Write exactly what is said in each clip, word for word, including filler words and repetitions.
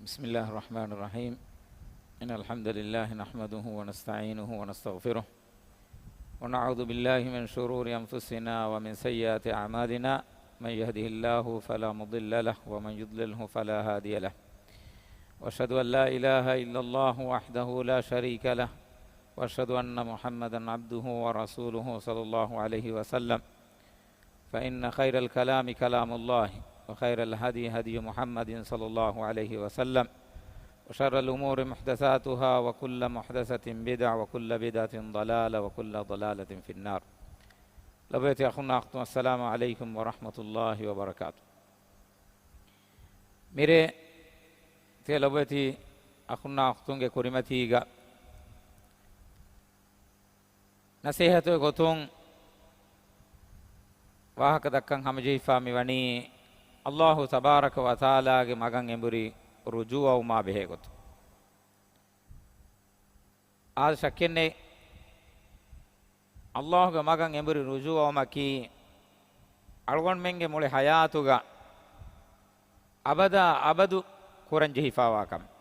بسم الله الرحمن الرحيم. إن الحمد لله نحمده ونستعينه ونستغفره، ونعوذ بالله من شرور أنفسنا ومن سيئات أعمالنا. من يهده الله فلا مضل له، ومن يضلله فلا هادي له. وأشهد أن لا إله إلا الله وحده لا شريك له، وأشهد أن محمدا عبده ورسوله صلى الله عليه وسلم. فإن خير الكلام كلام الله، وخير الهدي هدي محمد صلى الله عليه وسلم، وشر الأمور محدثاتها، وكل محدثة بدعة، وكل بدعة ضلالة، وكل ضلالة في النار. ލޮބުވެތި އަޚުންނާ އުޚްތުން، السلام عليكم ورحمة الله وبركاته. މިރޭ ތިޔަ ލޮބުވެތި އަޚުންނާ އުޚްތުންގެ ކުރިމަތީގަ ނަސޭހަތުގެ ގޮތުން ވާހަކަ ދައްކަން ހަމަޖެހިފާ މިވަނީ، ﷲ ތަބާރަކަ ވަތަޢާލާގެ މަގަށް އެނބުރި ރުޖޫޢަވުމާ ބެހޭ ގޮތުން. އާދެ، ޝައްކެއް ނެތް، ﷲގެ މަގަށް އެނބުރި ރުޖޫޢަވުމަކީ އަޅުގަނޑުމެންގެ މުޅި ޙަޔާތުގަ އަބަދާ އަބަދު ކުރަން ޖެހިފާވާ ކަމެއް.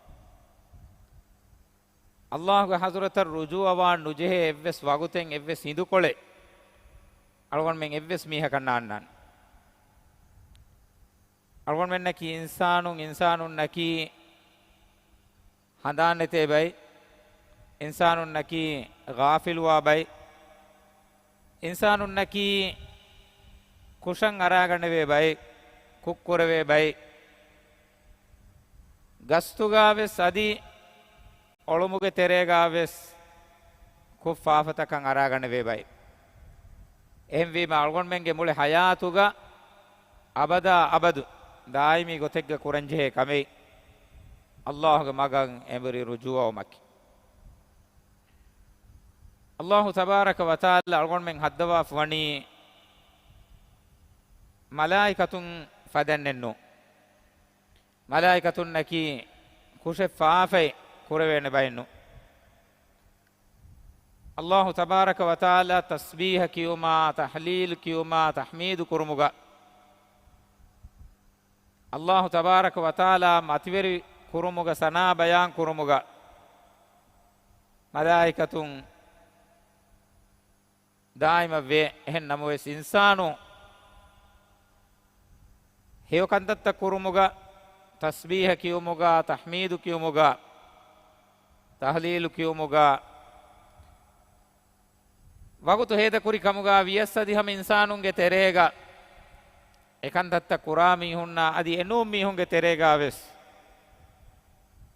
ﷲގެ ޙަޟްރަތަށް ރުޖޫޢަވާން ނުޖެހޭ އެއްވެސް ވަގުތެއް، އެއްވެސް ހިނދުކޮޅެއް އަޅުގަނޑުމެން އެއްވެސް މީހަކަށް ނާންނާނެ. އަޅުގަނޑުމެންނަކީ އިންސާނުން، އިންސާނުންނަކީ ހަނދާން ނެތޭ ބައެއް، އިންސާނުންނަކީ ޣާފިލުވާ ބައެއް، އިންސާނުންނަކީ ކުށަށް އަރާގަނެވޭ ބައެއް، ކުށްކުރެވޭ ބައެއް، ގަސްތުގާވެސް އަދި އޮޅުމުގެ ތެރޭގާވެސް ކުށްފާފަތަކަށް އަރާގަނެވޭ ބައެއް. އެހެންވީމަ، އަޅުގަނޑުމެންގެ މުޅި ޙަޔާތުގަ އަބަދާ އަބަދު ދާއިމީ ގޮތެއްގަ ކުރަންޖެހޭ ކަމެއް، ﷲގެ މަގަށް އެނބުރި ރުޖޫޢަވުމަކީ. ﷲ ތަބާރަކަ ވަތަޢާލާ އަޅުގަނޑުމެން ހައްދަވާފަ ވަނީ މަލާއިކަތުން ފަދައިންނެއްނު. މަލާއިކަތުންނަކީ ކުށެއް ފާފައެއް ކުރެވޭނެ ބައެއްނު. ﷲ ތަބާރަކަ ވަތަޢާލާ ތަސްބީޙަ ކިޔުމާ، ތަޙްލީލު ކިޔުމާ، ތަޙްމީދު ކުރުމުގަ، ﷲ ތަބާރަކަ ވަތަޢާލާ މަތިވެރި ކުރުމުގަ، ސަނާ ބަޔާން ކުރުމުގަ މަލާއިކަތުން ދާއިމަށް ވޭ. އެހެން ނަމަވެސް، އިންސާނު ހެޔޮ ކަންތައްތައް ކުރުމުގަ، ތަސްބީޙަ ކިޔުމުގަ، ތަޙްމީދު ކިޔުމުގަ، ތަޙްލީލު ކިޔުމުގަ، ވަގުތު ހޭދަކުރި ކަމުގަ ވިޔަސް އަދި ހަމަ އިންސާނުންގެ ތެރޭގަ އެކަންތައްތައް ކުރާ މީހުންނާ އަދި އެނޫން މީހުންގެ ތެރޭގަ ވެސް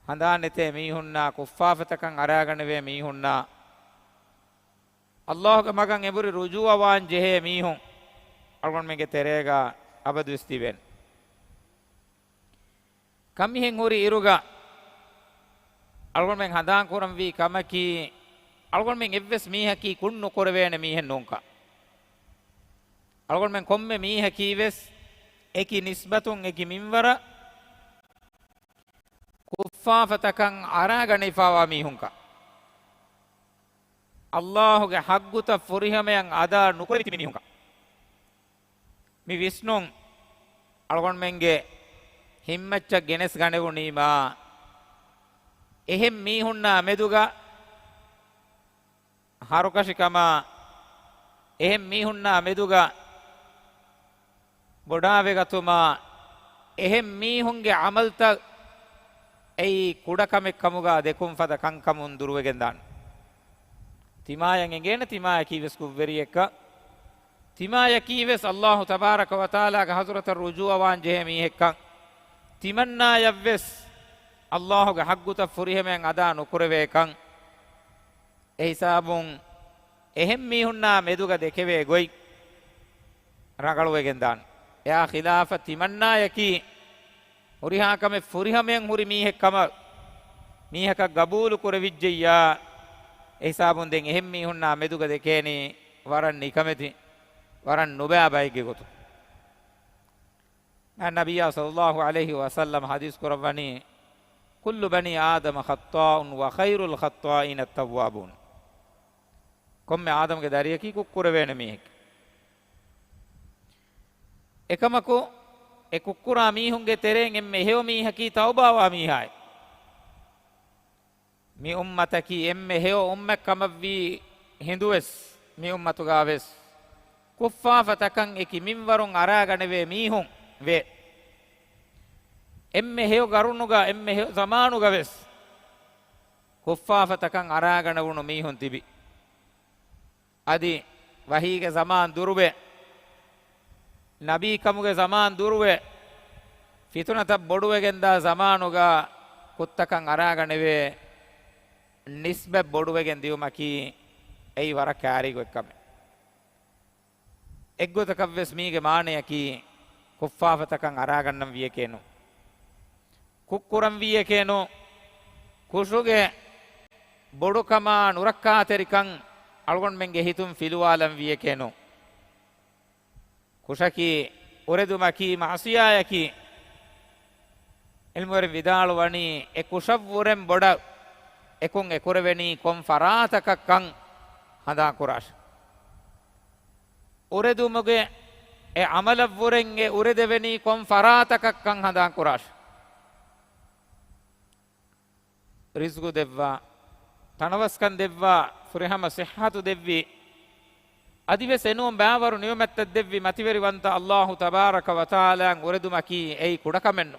ހަނދާން ނެތޭ މީހުންނާ، ކުށްފާފަތަކަށް އަރާގަނެވޭ މީހުންނާ، ﷲގެ މަގަށް އެނބުރި ރުޖޫޢަވާން ޖެހޭ މީހުން އަޅުގަނޑުމެންގެ ތެރޭގަ އަބަދުވެސް ތިބެން. ކަންމިހެން ހުރި އިރުގަ އަޅުގަނޑުމެން ހަނދާން ކުރަންވީ ކަމަކީ، އަޅުގަނޑުމެން އެއްވެސް މީހަކީ ކުށް ނުކުރެވޭނެ މީހެއް ނޫންކަން. އަޅުގަނޑުމެން ކޮންމެ މީހަކީ ވެސް އެކި ނިސްބަތުން، އެކި މިންވަރަށް ކުށްފާފަތަކަށް އަރާގަނެފާވާ މީހުންކަން. ﷲގެ ޙައްޤުތައް ފުރިހަމަޔަށް އަދާ ނުކުރެވި ތިބި މީހުންކަން. މި ވިސްނުން އަޅުގަނޑުމެންގެ ހިތްމައްޗަށް ގެނެސް ގަނެވުނީމާ، އެހެން މީހުންނާ މެދުގަ ހަރުކަށިކަމާ، އެހެން މީހުންނާ މެދުގަ ބޮޑާވެގަތުމާ، އެހެން މީހުންގެ ޢަމަލުތައް އެއީ ކުޑަކަމެއް ކަމުގަ ދެކުން ފަދަ ކަންކަމުން ދުރުވެގެންދާނެ. ތިމާޔަށް އެނގޭނެ ތިމާޔަކީ ވެސް ކުށްވެރިއެއްކަން. ތިމާޔަކީ ވެސް ﷲ ތަބާރަކަ ވަތަޢާލާގެ ޙަޟްރަތަށް ރުޖޫޢަވާން ޖެހޭ މީހެއްކަން. ތިމަންނާޔަށް ވެސް ﷲގެ ޙައްޤުތައް ފުރިހަމަޔަށް އަދާ ނުކުރެވޭކަން. އެހިސާބުން އެހެން މީހުންނާ މެދުގަ ދެކެވޭ ގޮތް ރަނގަޅުވެގެންދާނެ. އެއާ ޚިލާފަށް ތިމަންނާޔަކީ ހުރިހާ ކަމެއް ފުރިހަމަޔަށް ހުރި މީހެއް ކަމަށް މީހަކަށް ގަބޫލު ކުރެވިއްޖެއްޔާ، އެހިސާބުން ދެން އެހެން މީހުންނާ މެދުގަ ދެކޭނީ ވަރަށް ނިކަމެތި، ވަރަށް ނުބައި ބައެއްގެ ގޮތުން. ނަބިއްޔާ ޞައްލައްލާހު ޢަލައިހި ވަސައްލަމަ ޙަދީޘް ކުރައްވަނީ، كل بني آدم خطاء وخير الخطائين التوابون. ކޮންމެ އާދަމްގެ ދަރިޔަކީ ކުށްކުރެވޭނެ މީހެއް. އެކަމަކު، އެ ކުށްކުރާ މީހުންގެ ތެރެއިން އެންމެ ހެޔޮ މީހަކީ ތައުބާވާ މީހާއެއް. މި އުއްމަތަކީ އެންމެ ހެޔޮ އުއްމަތް ކަމަށްވީ ހިނދުވެސް، މި އުއްމަތުގާވެސް ކުއްފާފަތަކަށް އެކި މިންވަރުން އަރާގަނެވޭ މީހުން ވޭ. އެންމެ ހެޔޮ ގަރުނުގަ، އެންމެ ހެޔޮ ޒަމާނުގަވެސް ކުއްފާފަތަކަށް އަރާގަނެވުނު މީހުން ތިބި. އަދި ވަޙީގެ ޒަމާން ދުރުވެ، ނަބީކަމުގެ ޒަމާން ދުރުވެ، ފިތުނަތައް ބޮޑުވެގެންދާ ޒަމާނުގަ ކުށްތަކަށް އަރާގަނެވޭ ނިސްބަތް ބޮޑުވެގެން ދިއުމަކީ އެއީ ވަރަށް ކާރީގޮތް ކަމެއް. އެއްގޮތަކަށްވެސް މީގެ މާނަޔަކީ ކުއްފާފަތަކަށް އަރާގަންނަން ވިޔެކޭނު. ކުށްކުރަން ވީއެކޭނު. ކުށުގެ ބޮޑުކަމާ ނުރައްކާތެރިކަން އަޅުގަނޑުމެންގެ ހިތުން ފިލުވާލަން ވީއެކޭނު. ކުށަކީ، އުރެދުމަކީ، މަޢުޞިޔާޔަކީ. ޢިލްމުވެރިން ވިދާޅުވަނީ، އެ ކުށަށްވުރެން ބޮޑަށް އެކުން އެކުރެވެނީ ކޮން ފަރާތަކަށްކަން ހަނދާންކުރާށެ. އުރެދުމުގެ އެ ޢަމަލަށްވުރެން އެ އުރެދެވެނީ ކޮން ފަރާތަކަށްކަން ހަނދާންކުރާށެ. ރިޒްގު ދެއްވާ، ތަނަވަސްކަން ދެއްވާ، ފުރިހަމަ ޞިއްޙަތު ދެއްވި، އަދިވެސް އެނޫން ބާވަރު ނިޢުމަތްތައް ދެއްވި މަތިވެރިވަންތަ އައްލާހު ތަބާރަކަ ވަތަޢާލާއަށް އުރެދުމަކީ އެއީ ކުޑަކަމެއްނު.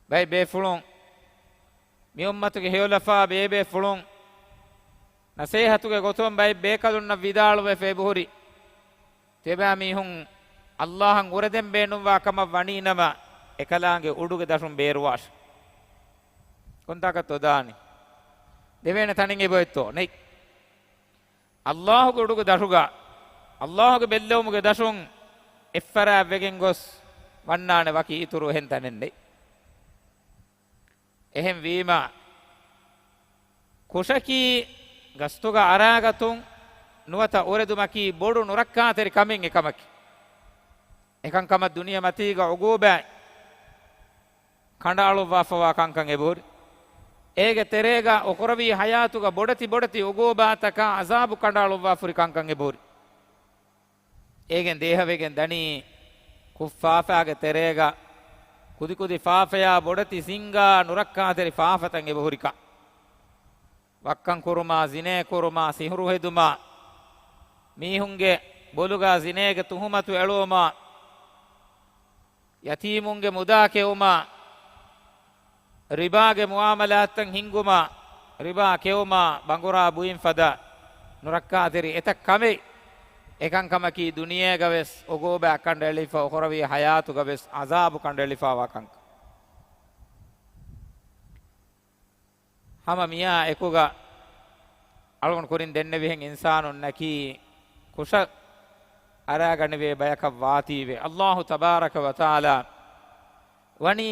ބައެއް ބޭފުޅުން، މި އުއްމަތުގެ ހެޔޮލަފާ ބޭބޭފުޅުން، ނަސޭހަތުގެ ގޮތުން ބައެއް ބޭކަލުންނަށް ވިދާޅުވެފަ އެބަހުރި. ތިޔަބައިމީހުން އައްލާހަށް އުރެދެން ބޭނުންވާ ކަމަށް ވަނީނަމަ، އެކަލާނގެ އުޑުގެ ދަށުން ބޭރުވާށެ. ކޮންތާކަށްތޯ ދާނީ؟ ދެވޭނެ ތަނެއް އެބައޮތްތޯ؟ ނެތް. އައްލާހުގެ އުޑުގެ ދަށުގަ، އައްލާހުގެ ބެއްލެވުމުގެ ދަށުން އެއްފަރާތްވެގެން ގޮސް ވަންނާނެ ވަކި އިތުރު އެހެން ތަނެއް ނެތް. އެހެންވީމަ، ކުށަކީ ގަސްތުގަ އަރާގަތުން ނުވަތަ އުރެދުމަކީ ބޮޑު ނުރައްކާތެރި ކަމެއް އެކަމަކީ. އެކަންކަމަށް ދުނިޔެ މަތީގަ އުގޫބާތް ކަނޑައަޅުއްވާފަވާ ކަންކަން އެބަހުރި. އޭގެ ތެރޭގަ އުޚްރަވީ ޙަޔާތުގަ ބޮޑެތި ބޮޑެތި އުގޫބާތަކާ ޢަޒާބު ކަނޑައަޅުއްވާފަ ހުރި ކަންކަން އެބަހުރި. އޭގެން ދޭހަވެގެން ދަނީ ކުށްފާފާގެ ތެރޭގަ ކުދިކުދި ފާފަޔާ ބޮޑެތި ސިންގާ ނުރައްކާތެރި ފާފަތައް އެބަހުރިކަން. ވައްކަން ކުރުމާ، ޒިނޭ ކުރުމާ، ސިހުރު ހެދުމާ، މީހުންގެ ބޮލުގަ ޒިނޭގެ ތުހުމަތު އެޅުވުމާ، ޔަތީމުންގެ މުދާ ކެއުމާ، ރިބާގެ މުޢާމަލާތްތައް ހިންގުމާ، ރިބާ ކެއުމާ، ބަނގުރާ ބުއިން ފަދަ ނުރައްކާތެރި އެތައް ކަމެއް. އެކަންކަމަކީ ދުނިޔޭގަވެސް އުގޫބާ ކަނޑައެޅިފަ، އުޚްރަވީ ޙަޔާތުގަވެސް ޢަޒާބު ކަނޑައެޅިފަވާ ކަންކަން. ހަމަ މިއާ އެކުގަ އަޅުގަނޑު ކުރިން ދެންނެވިހެން އިންސާނުންނަކީ ކުށަށް އަރާގަނެވޭ ބަޔަކަށް ވާތީވެ. އައްލާހު ތަބާރަކަ ވަތަޢާލާ ވަނީ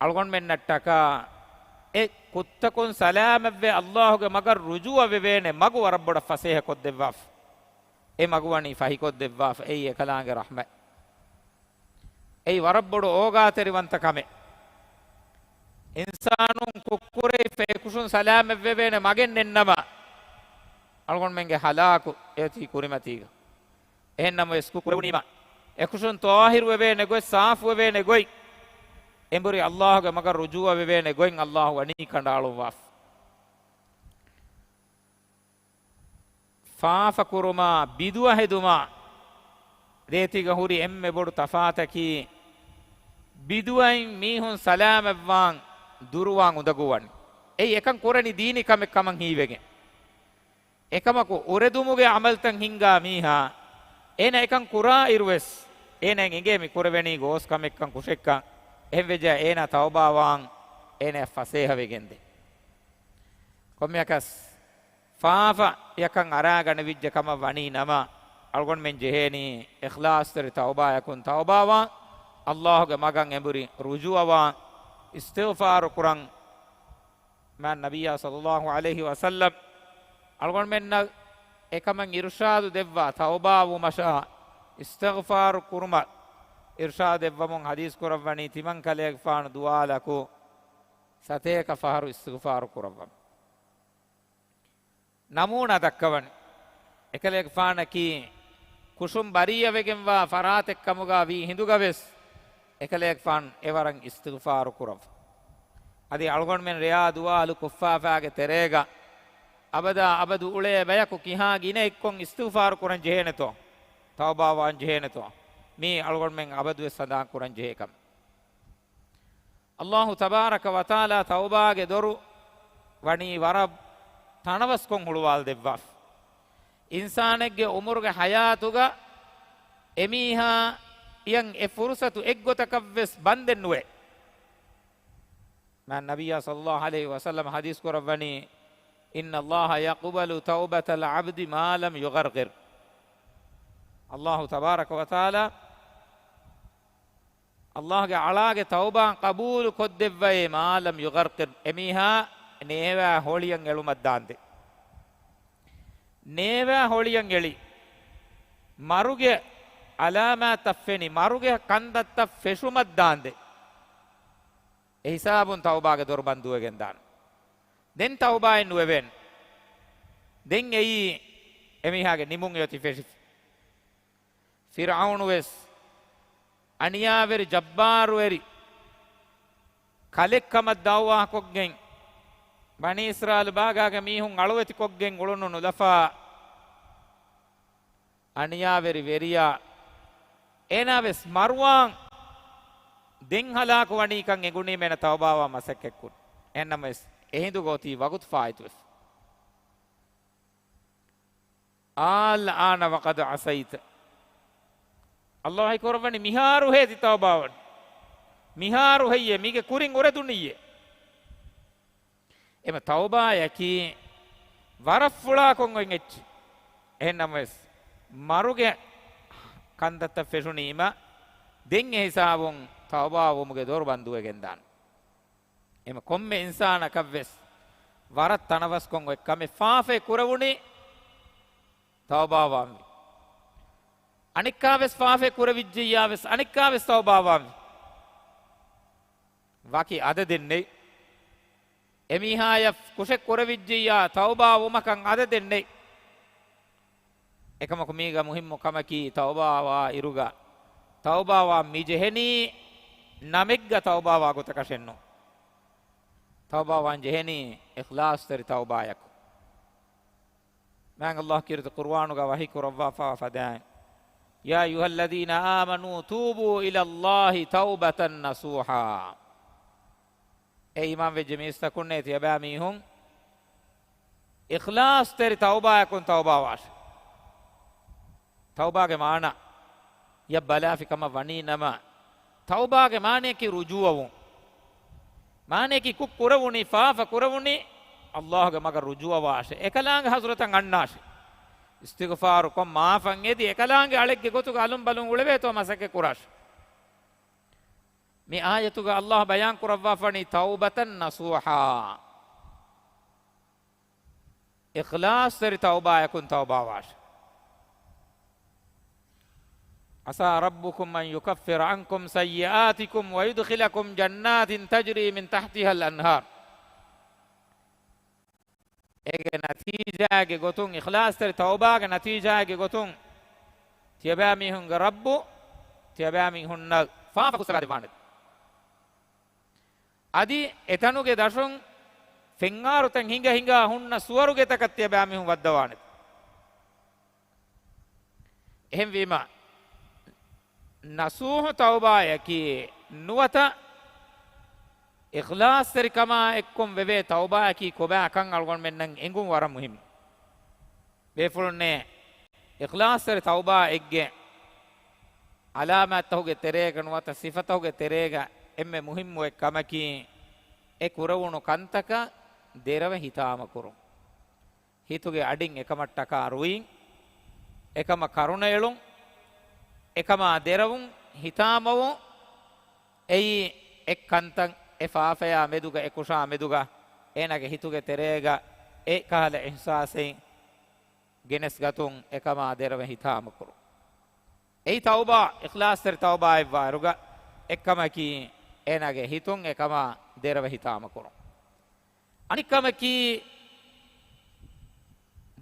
އަޅުގަނޑުމެންނަށްޓަކާ އެ ކުށްތަކުން ސަލާމަތްވެ އައްލާހުގެ މަގަށް ރުޖޫޢަވެވޭނެ މަގު ވަރަށް ބޮޑަށް ފަސޭހަކޮށްދެއްވާފަ. އެ މަގު ވަނީ ފަހިކޮށްދެއްވާފަ. އެއީ އެކަލާނގެ ރަޙްމަތް. އެއީ ވަރަށް ބޮޑު އޯގާތެރިވަންތަ ކަމެއް. އިންސާނުން ކުށްކުރެވިފަ އެކުށުން ސަލާމަތްވެވޭނެ މަގެއް ނެތްނަމަ، އަޅުގަނޑުމެންގެ ހަލާކު އެއޮތީ ކުރިމަތީގަ. އެހެންނަމަވެސް ކުށް ކުރެވުނީމަ، އެކުށުން ޠާހިރުވެވޭނެ ގޮތް، ސާފުވެވޭނެ ގޮތް، އެނބުރި އައްލާހުގެ މަގަށް ރުޖޫޢަވެވޭނެ ގޮތް އައްލާހު ވަނީ ކަނޑައަޅުއްވާފަ. ފާފަކުރުމާ، ބިދުޢަ ހެދުމާ ދޭތީގަ ހުރި އެންމެ ބޮޑު ތަފާތަކީ، ބިދުޢައިން މީހުން ސަލާމަތްވާން ދުރުވާން އުނދަގޫވަނީ. އެއީ އެކަން ކުރަނި ދީނީ ކަމެއް ކަމަށް ހީވެގެން. އެކަމަކު، އުރެދުމުގެ ޢަމަލުތައް ހިންގާ މީހާ، އޭނަ އެކަން ކުރާ އިރުވެސް، އޭނައަށް އެނގޭ މި ކުރެވެނީ ގޯސް ކަމެއްކަން، ކުށެއްކަން. އެހެންވެއްޖާ އޭނާ ތައުބާވާން، އޭނައަށް ފަސޭހަވެގެންދޭ. ކޮންމެއަކަސް، ފާފަޔަކަށް އަރާގަނެވިއްޖެ ކަމަށް ވަނީ ނަމަ، އަޅުގަނޑުމެން ޖެހޭނީ އިޚްލާޞްތެރި ތައުބާޔަކުން ތައުބާވާން، އައްލާހުގެ މަގަށް އެނބުރި ރުޖޫޢަވާން، އިސްތިޣްފާރު ކުރަން. މާތް ނަބިއްޔާ ޞައްލައްލާހު ޢަލައިހި ވަސައްލަމް އަޅުގަނޑުމެންނަށް އެކަމަށް އިރުޝާދު ދެއްވާ، ތައުބާވުމަށާ އިސްތިޣްފާރު ކުރުމަށް އިރުޝާދު ދެއްވަމުން ޙަދީޘް ކުރައްވަނީ، ތިމަން ކަލޭގެފާނު ދުވާލަކު ސަތޭކަ ފަހަރު އިސްތިޣްފާރު ކުރައްވަމުން. ނަމޫނާ ދައްކަވަން. އެކަލޭގެފާނަކީ ކުށުން ބަރީއަވެގެންވާ ފަރާތެއްކަމުގާ ވީ ހިނދުގަވެސް، އެކަލޭގެފާން އެވަރަށް އިސްތިޣްފާރު ކުރައްވާ. އަދި އަޅުގަނޑުމެން ރެޔާ ދުވާލު ކޮށްފާފާގެ ތެރޭގަ އަބަދާ އަބަދު އުޅޭ ބަޔަކު ކިހާ ގިނައެއްކޮށް އިސްތިޣުފާރު ކުރަން ޖެހޭނެތޯ؟ ތައުބާވާން ޖެހޭނެތޯ؟ މީ އަޅުގަނޑުމެން އަބަދުވެސް ސަނދާން ކުރަން ޖެހޭ ކަމެއް. އައްލާހު ތަބާރަކަ ވަތަޢާލާ ތައުބާގެ ދޮރު ވަނީ ވަރަށް ތަނަވަސްކޮށް ހުޅުވާލަދެއްވާފަ. އިންސާނެއްގެ އުމުރުގެ ޙަޔާތުގަ އެމީހާއަށް އެ ފުރުޞަތު އެއްގޮތަކަށްވެސް ބަންދެއް ނުވޭ. މާތް ނަބިއްޔާ ޞައްލައްލާހު ޢަލައިހި ވަސައްލަމަ ޙަދީޘް ކުރައްވަނީ، إن الله يقبل توبة العبد ما لم يغرغر. އައްލާހު ތަބާރަކަ ވަތަޢާލާ އައްލާހުގެ އަޅާގެ ތައުބާ ޤަބޫލު ކޮށްދެއްވައޭ، ما لم يغرغر، އެމީހާ ނޭވާ ހޮޅިއަށް އެޅުމަށްދާންދެން. ނޭވާ ހޮޅިއަށް އެޅި، މަރުގެ ޢަލާމާތްތައް ފެނި، މަރުގެ ކަންތައްތައް ފެށުމަށްދާންދެން. އެހިސާބުން ތައުބާގެ ދޮރު ބަންދުވެގެން ދާން. ދެން ތައުބާއެއް ނުވެވޭނެ. ދެން އެއީ އެމީހާގެ ނިމުން އޮތީ ފެށިފަ. ފިރްޢައުނުވެސް އަނިޔާވެރި ޖައްބާރުވެރި ކަލެއްކަމަށް ދަޢުވާކޮށްގެން، ބަނީ އިސްރާއީލު ބާގާގެ މީހުން އަޅުވެތިކޮށްގެން އުޅުނު ނުލަފާ އަނިޔާވެރި ވެރިޔާ، އޭނާވެސް މަރުވާން ދެން ހަލާކު ވަނީކަން އެނގުނީމަ އޭނަ ތައުބާވާ މަސައްކަތްކުރި. އެހެންނަމަވެސް އެހިނދުގަ އޮތީ ވަގުތު ފާއިތުވެފަ. الآن وقد عصيت. އައްލާހު ކުރައްވަނީ މިހާރު ހޭތި ތައުބާވަން. މިހާރު ހެއްޔޭ؟ މީގެ ކުރިން އުރެދުނިއްޔޭ؟ އެމަ ތައުބާޔަކީ ވަރަށް ފުޅާކޮށް އޮތް އެއްޗެއް. އެހެންނަމަވެސް، މަރުގެ ކަންތައްތައް ފެށުނީމަ، ދެން އެހިސާބުން ތައުބާވުމުގެ ދޮރު ބަންދުވެގެންދާނެ. އެމަ ކޮންމެ އިންސާނަކަށްވެސް ވަރަށް ތަނަވަސްކޮށް އޮތް ކަމެއް، ފާފައެއް ކުރެވުނީ ތައުބާވާންވީ. އަނެއްކާވެސް ފާފައެއް ކުރެވިއްޖެއްޔާވެސް، އަނެއްކާވެސް ތައުބާވާންވީ. ވަކި އަދަދެއް ނެތް. އެމީހާޔަށް ކުށެއް ކުރެވިއްޖެއްޔާ ތައުބާ ވުމަކަށް އަދަދެއް ނެތް. އެކަމަކު މީގަ މުހިއްމު ކަމަކީ، ތައުބާވާ އިރުގަ ތައުބާވާން މި ޖެހެނީ ނަމެއްގަ ތައުބާވާ ގޮތަކަށެއްނު. ތައުބާވާން ޖެހެނީ އިޚްލާޞްތެރި ތައުބާޔަކު. މާތް އައްލާހު ކީރިތި ޤުރުއާނުގަ ވަޙީ ކުރައްވާފައިވާ ފަދައިން، يا أيها الذين آمنوا توبوا إلى الله توبة نصوحا. އޭ އީމާންވެއްޖެ މީސްތަކުންނޭ، ތިޔަބައިމީހުން އިޚްލާޞްތެރި ތައުބާޔަކުން ތައުބާވާށެ. ތައުބާގެ މާނަ ޔަށް ބަލާފި ކަމަށް ވަނީ ނަމަ، ތައުބާގެ މާނަޔަކީ ރުޖޫޢަވުން. މާނަޔަކީ ކުށް ކުރެވުނީ، ފާފަ ކުރެވުނީ، އައްލާހުގެ މަގަށް ރުޖޫޢަވާށޭ. އެކަލާނގެ ޙަޟްރަތަށް އަންނާށޭ. އިސްތިޣްފާރު ކޮށް މާފަށް އެދި، އެކަލާނގެ އަޅެއްގެ ގޮތުގަ އަލުން ބަލުން އުޅެވޭތޯ މަސައްކަތް ކުރާށޭ. މި އާޔަތުގަ އައްލާހު ބަޔާން ކުރައްވާފަނީ توبة نصوحا. އިޚްލާޞްތެރި ތައުބާޔަކުން ތައުބާވާށޭ. عسى ربكم أن يكفر عنكم سيئاتكم ويدخلكم جنات تجري من تحتها الأنهار. އޭގެ ނަތީޖާގެ ގޮތުން، އިޚްލާޞްތެރި ތައުބާގެ ނަތީޖާގެ ގޮތުން، ތިޔަބައިމީހުންގެ ރައްބު ތިޔަބައިމީހުންނަށް ފާފަ ފުއްސަވާދެއްވާނެ. އަދި އެތަނުގެ ދަށުން ފެންއާރުތައް ހިނގަ ހިނގާ ހުންނަ ސުވަރުގެތަކަށް ތިޔަބައިމީހުން ވައްދަވާނެ. އެހެންވީމަ، ނަޞޫޙު ތައުބާޔަކީ ނުވަތަ އިޚްލާޞްތެރިކަމާ އެއްކޮށް ވެވޭ ތައުބާޔަކީ ކޮބާކަން އަޅުގަނޑުމެންނަށް އެނގުން ވަރަށް މުހިއްމު. ބޭފުޅުންނޭ، އިޚްލާޞްތެރި ތައުބާއެއްގެ ޢަލާމާތްތަކުގެ ތެރޭގަ ނުވަތަ ސިފަތަކުގެ ތެރޭގަ އެންމެ މުހިއްމު އެއް ކަމަކީ، އެ ކުރެވުނު ކަންތަކަށް ދެރަވެ ހިތާމަކުރުން. ހިތުގެ އަޑިން އެކަމަށްޓަކާ ރުއިން، އެކަމަށް ކަރުނައެޅުން، އެކަމާ ދެރަވުން، ހިތާމަވުން. އެއީ އެއް ކަންތައް، އެ ފާފަޔާ މެދުގަ، އެ ކުށާ މެދުގަ އޭނާގެ ހިތުގެ ތެރޭގަ އެ ކަހަލަ އިޙްސާސެއް ގެނެސްގަތުން، އެކަމާ ދެރަވެ ހިތާމަކުރުން. އެއީ ތައުބާ، އިޚްލާޞްތެރި ތައުބާއެއްވާއިރުގަ އެއްކަމަކީ، އޭނާގެ ހިތުން އެކަމާ ދެރަވެ ހިތާމަކުރުން. އަނެއްކަމަކީ،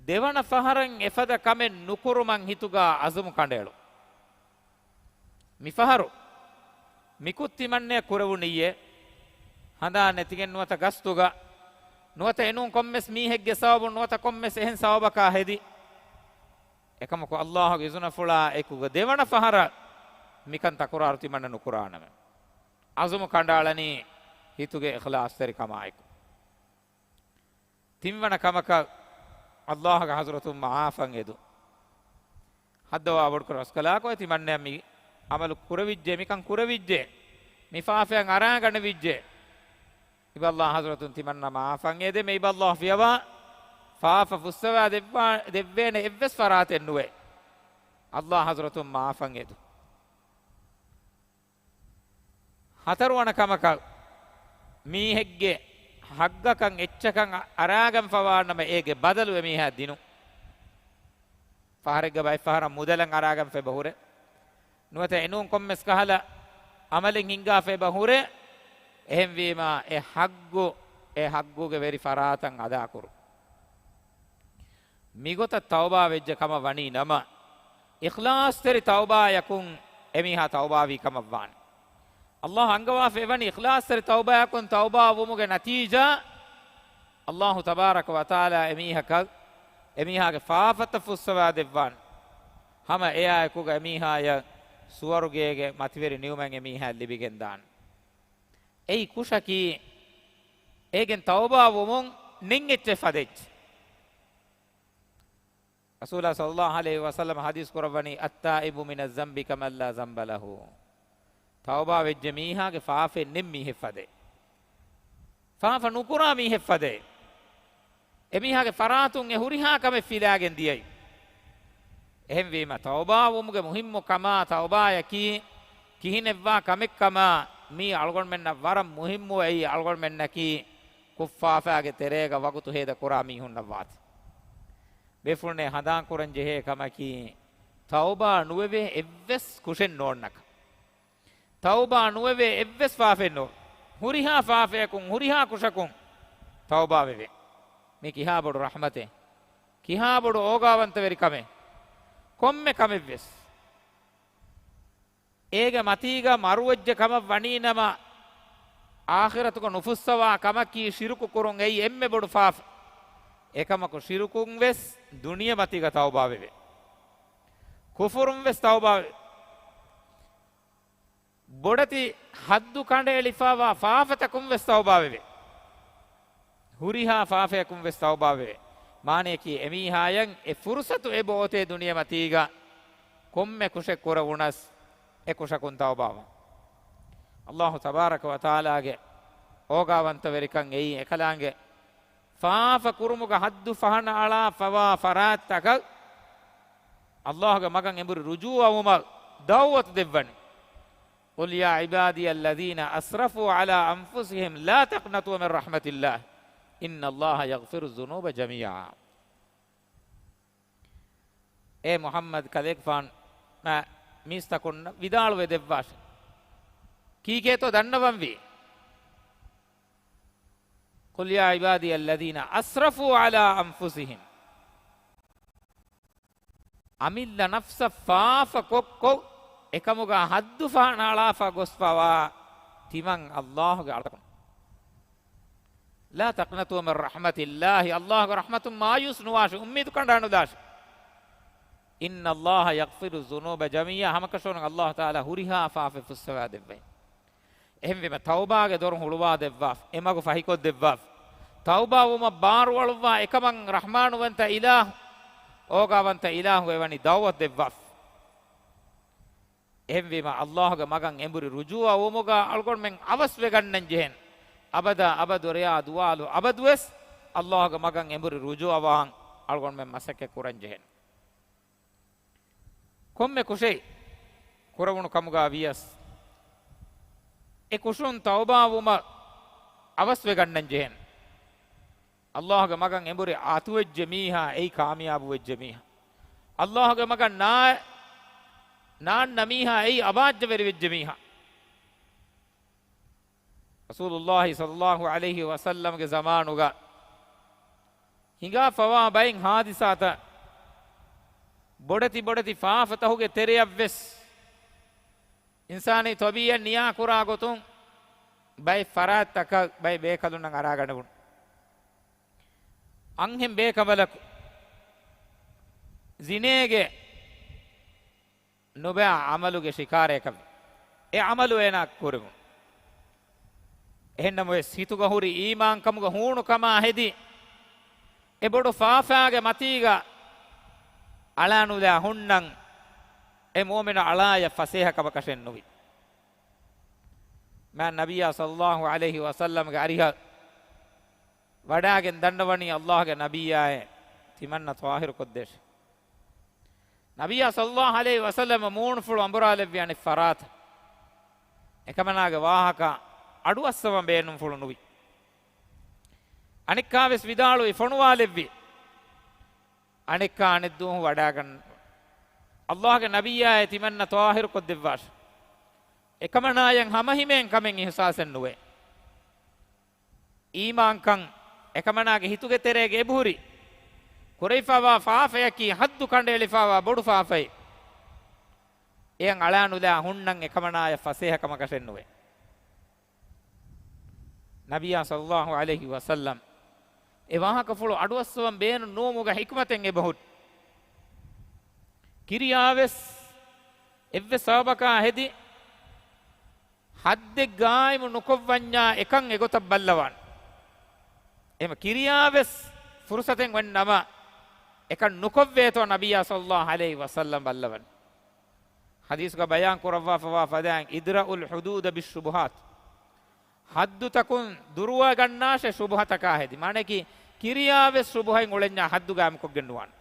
ދެވަނަ ފަހަރަށް އެފަދަ ކަމެއް ނުކުރުމަށް ހިތުގަ އަޒުމު ކަނޑައެޅުން. މިފަހަރު މިކުއްތިމަންނެއަށް ކުރެވުނިއްޔޭ، ހަނދާން ނެތިގެން ނުވަތަ ގަސްތުގަ، ނުވަތަ އެނޫން ކޮންމެސް މީހެއްގެ ސަބަބުން ނުވަތަ ކޮންމެސް އެހެން ސަބަބަކާ ހެދި، އެކަމަކު އައްލާހުގެ އިޒުނަފުޅާ އެކުގަ ދެވަނަ ފަހަރަށް މިކަން ތަކުރާރު ތިމަންނަ ނުކުރާނަމޭ. އަޒުމު ކަނޑައަޅަނީ ހިތުގެ އިޚްލާޞްތެރިކަމާއެކު. ތިންވަނަ ކަމަކަށް އައްލާހުގެ ޙަޟްރަތުން މަޢާފަށް އެދުން. ޙައްދަވާ ބޮޑުކުރެ ރަސްކަލާކޮ ތިމަންނަ މި ޢަމަލު ކުރެވިއްޖެ، މިކަން ކުރެވިއްޖެ، މި ފާފައިން އަރާގަނެވިއްޖެ. އިބައްލާ ޙަޟްރަތުން ތިމަންނަ މަޢާފަށް އެދެ، މި އިބައްލާ ފިޔަވާ ފާފަ ފުއްސަވާ ދެއްވާ، ދެއްވޭނެ އެއްވެސް ފަރާތެއް ނުވޭ. އައްލާ ޙަޟްރަތުން މަޢާފަށް އެދުން. ހަތަރުވަނަ ކަމަކަށް، މީހެއްގެ ޙައްޤަކަށް އެއްޗަކަށް އަރާގަންފަވާނަމަ، އޭގެ ބަދަލު އެމީހާ ދިނުން. ފަހަރެއްގަ ބައެއް ފަހަރަށް މުދަލަށް އަރާގަންފަ އެބަ ހުރޭ. ނުވަތަ އެނޫން ކޮންމެސް ކަހަލަ ޢަމަލެއް ހިންގާފަ އެބަ ހުރޭ. އެހެންވީމާ، އެ ޙައްޤު، އެ ޙައްޤުގެ ވެރި ފަރާތަށް އަދާކުރުން. މިގޮތަށް ތައުބާ ވެއްޖެ ކަމަށް ވަނީ ނަމަ، އިޚްލާޞްތެރި ތައުބާޔަކުން އެމީހާ ތައުބާވީ ކަމަށް ވާނެ. އައްލާހު އަންގަވާފަ އެވަނީ އިޚްލާޞްތެރި ތައުބާޔަކުން ތައުބާ ވުމުގެ ނަތީޖާ، އައްލާހު ތަބާރަކަ ވަތަޢާލާ އެމީހަކަށް އެމީހާގެ ފާފަތައް ފުއްސަވާ ދެއްވާނެ. ހަމަ އެއާއެކުގަ އެމީހާޔަށް ސުވަރުގޭގެ މަތިވެރި ނިޢުމަތް އެމީހާއަށް ލިބިގެންދާނެ. އެއީ ކުށަކީ، އޭގެން ތައުބާ ވުމުން ނެތް އެއްޗެއް ފަދަ އެއްޗެއް. ރަސޫލާ ޞައްލައްލާހު ޢަލައިހި ވަސައްލަމަ ޙަދީޘް ކުރައްވަނީ، "التائب من الذنب كمن لا ذنب له." ތައުބާ ވެއްޖެ މީހާގެ ފާފައެއް ނެތް މީހެއް ފަދައޭ. ފާފަ ނުކުރާ މީހެއް ފަދައޭ. އެމީހާގެ ފަރާތުން އެ ހުރިހާ ކަމެއް ފިލާގެން ދިޔައީ. އެހެންވީމަ، ތައުބާވުމުގެ މުހިއްމު ކަމާ، ތައުބާޔަކީ ކިހިނެއްވާ ކަމެއްކަމާ، މީ އަޅުގަނޑުމެންނަށް ވަރަށް މުހިއްމު. އެއީ އަޅުގަނޑުމެންނަކީ ކުށްފާފާގެ ތެރޭގަ ވަގުތު ހޭދަ ކުރާ މީހުންނަށް ވާތީ. ބޭފުޅުންނޭ، ހަނދާން ކުރަން ޖެހޭ ކަމަކީ، ތައުބާ ނުވެވޭ އެއްވެސް ކުށެއް ނޯންނަކަން. ތައުބާ ނުވެވޭ އެއްވެސް ފާފައެއް ނޯން. ހުރިހާ ފާފަޔަކުން، ހުރިހާ ކުށަކުން ތައުބާ ވެވޭ. މީ ކިހާ ބޮޑު ރަޙްމަތެއް، ކިހާ ބޮޑު އޯގާވަންތަވެރި ކަމެއް. ކޮންމެ ކަމެއްވެސް އޭގެ މަތީގަ މަރުވެއްޖެ ކަމަށް ވަނީ ނަމަ، އާޚިރަތުގަ ނުފުއްސަވާ ކަމަކީ ޝިރުކު ކުރުން. އެއީ އެންމެ ބޮޑު ފާފަ. އެކަމަކު ޝިރުކުން ވެސް ދުނިޔެމަތީގަ ތައުބާވެވޭ. ކުފުރުން ވެސް ތައުބާވެ. ބޮޑެތި ޙައްދު ކަނޑައެޅިފައިވާ ފާފަތަކުން ވެސް ތައުބާވެވޭ. ހުރިހާ ފާފަޔަކުން ވެސް ތައުބާވެވޭ. މާނަޔަކީ، އެމީހާޔަށް އެ ފުރުޞަތު އެބައޮތޭ ދުނިޔެމަތީގަ ކޮންމެ ކުށެއް ކުރެވުނަސް އެ ކުށަކުން ތައުބާވާން. އައްލާހު ތަބާރަކަ ވަތަޢާލާގެ އޯގާވަންތަވެރިކަން އެއީ އެކަލާނގެ ފާފަ ކުރުމުގަ ޙައްދު ފަހަނައަޅާފަވާ ފަރާތްތަކަށް އައްލާހުގެ މަގަށް އެނބުރި ރުޖޫޢަވުމަށް ދަޢުވަތު ދެއްވަނީ. قل يا عبادي الذين أسرفوا على أنفسهم لا تقنطوا من رحمة الله إن الله يغفر الذنوب جميعا. އޭ މުޙައްމަދު ކަލޭގެފާނު، މާ މީސްތަކުންނަށް ވިދާޅުވެ ދެއްވާށެ. ކީކޭތޯ ދަންނަވަންވީ؟ قل يا عبادي الذين أسرفوا على أنفسهم. އަމިއްލަ ނަފްސަށް ފާފަ ކޮށްކޮށް، އެކަމުގަ ޙައްދު ފަހަނައަޅާފަ ގޮސްފަވާ ތިމަން އައްލާހުގެ އަޅުތަކުން. لا تقنطوا من رحمة الله، އައްލާހުގެ ރަޙްމަތުން މާޔޫސް ނުވާށެ، އުއްމީދު ކަނޑާނުލާށެ. إن الله يغفر الذنوب جميعا، ހަމަކަށަވަރުން އައްލާހު ތަޢާލާ ހުރިހާ ފާފަ ފުއްސަވާ ދެއްވައި. އެހެންވީމަ، ތައުބާގެ ދޮރު ހުޅުވާ ދެއްވާފަ، އެ މަގު ފަހިކޮށް ދެއްވާފަ. ތައުބާ ވުމަށް ބާރުއަޅުއްވާ އެކަމަށް ރަޙްމާނުވަންތަ އިލާހު، އޯގާވަންތަ އިލާހު އެވަނީ ދަޢުވަތު ދެއްވާފަ. އެހެންވީމަ، އައްލާހުގެ މަގަށް އެނބުރި ރުޖޫޢަވުމުގަ އަޅުގަނޑުމެން އަވަސްވެގަންނަން ޖެހެން. އަބަދާ އަބަދު ރެޔާ ދުވާލު އަބަދުވެސް އައްލާހުގެ މަގަށް އެނބުރި ރުޖޫޢަވާން އަޅުގަނޑުމެން މަސައްކަތް ކުރަން ޖެހެން. ކޮންމެ ކުށެއް ކުރެވުނު ކަމުގަ ވިޔަސް، އެ ކުށުން ތައުބާވުމަށް އަވަސްވެގަންނަން ޖެހެން. އައްލާހުގެ މަގަށް އެނބުރި އަތުވެއްޖެ މީހާ، އެއީ ކާމިޔާބުވެއްޖެ މީހާ. އައްލާހުގެ މަގަށް ނާ، ނާންނަ މީހާ، އެއީ އަބާއްޖަވެރިވެއްޖެ މީހާ. ރަސޫލުއްލާހި ޞައްލައްލާހު ޢަލައިހި ވަސައްލަމްގެ ޒަމާނުގަ ހިނގާފަވާ ބައެއް ހާދިސާތައް، ބޮޑެތި ބޮޑެތި ފާފަތަހުގެ ތެރެއަށްވެސް އިންސާނީ ތޮބީއަތް ނިޔާކުރާ ގޮތުން ބައެއް ފަރާތްތަކަށް ބައެއް ބޭކަލުންނަށް އަރާގަނެވުނު. އަންހެން ބޭކަނބަލަކު ޒިނޭގެ ނުބައި އަމަލުގެ ޝިކާރައަކަށްވި. އެ އަމަލު އޭނާ ކުރެވުނު. އެހެންނަމަވެސް، ހިތުގަ ހުރި އީމާންކަމުގަ ހޫނުކަމާ ހެދި، އެ ބޮޑު ފާފާގެ މަތީގަ އަޅާނުލާ ހުންނަން، އެ މުއުމިނު އަޅާޔަށް ފަސޭހަ ކަމަކަށެއް ނުވި. މާ ނަބިއްޔާ ޞައްލައްލާހު ޢަލައިހި ވަސައްލަމްގެ އަރިހަށް ވަޑާގެން ދަންނަވަނީ އައްލާހުގެ ނަބިއްޔާއޭ، ތިމަންނަ ޠާހިރު ކޮށްދޭށޭ. ނަބިއްޔާ ޞައްލައްލާހު ޢަލައިހި ވަސައްލަމަ މޫނުފުޅު އަނބުރާލެއްވި އަނެއް ފަރާތަށް. އެކަމަނާގެ ވާހަކަ އަޑުއައްސަވަން ބޭނުންފުޅު ނުވި. އަނެއްކާވެސް ވިދާޅުވި ފޮނުވާލެއްވި. އަނެއްކާ އަނެއްދުވަހު ވަޑާގަން. އައްލާހުގެ ނަބިއްޔާއޭ، ތިމަންނަ ޠާހިރު ކޮށްދެއްވާށޭ. އެކަމަނާޔަށް ހަމަހިމޭން ކަމެއް އިޙްސާސެއް ނުވޭ. އީމާންކަން އެކަމަނާގެ ހިތުގެ ތެރޭގަ އެބަހުރި. ކުރެވިފައިވާ ފާފަޔަކީ ޙައްދު ކަނޑައެޅިފައިވާ ބޮޑު ފާފައެއް. އެޔަށް އަޅާނުލާ ހުންނަން އެކަމަނާޔަށް ފަސޭހަ ކަމަކަށެއް ނުވޭ. ނަބިއްޔާ ޞައްލައްލާހު ޢަލައިހި ވަސައްލަމް އެ ވާހަކަފުޅު އަޑުއައްސަވަން ބޭނުން ނުވުމުގެ ޙިކުމަތެއް އެބަހުރި. ކިރިޔާވެސް އެއްވެސް ސަބަބަކާ ހެދި ޙައްދެއް ގާއިމު ނުކޮށްވަންޏާ އެކަން އެގޮތަށް ބައްލަވާނެ. އެހެން ކިރިޔާވެސް ފުރުޞަތެއް ވަން ނަމަ، އެކަން ނުކޮށްވޭތޯ ނަބިއްޔާ ޞައްލައްލާހު ޢަލައިހި ވަސައްލަމް ބައްލަވަނީ. ޙަދީޘްގަ ބަޔާން ކުރައްވާފަވާ ފަދައިން، "އިދްރައުލް ޙުދޫދަ ބިއްޝުބުހާތް." ޙައްދުތަކުން ދުރުވަގަންނާށޭ ޝުބުހަތަކާ ހެދި. މާނައަކީ، ކިރިޔާވެސް ޝުބުހަތް އުޅެންޏާ ޙައްދު ގާއިމުކޮށްގެން ނުވާނެ.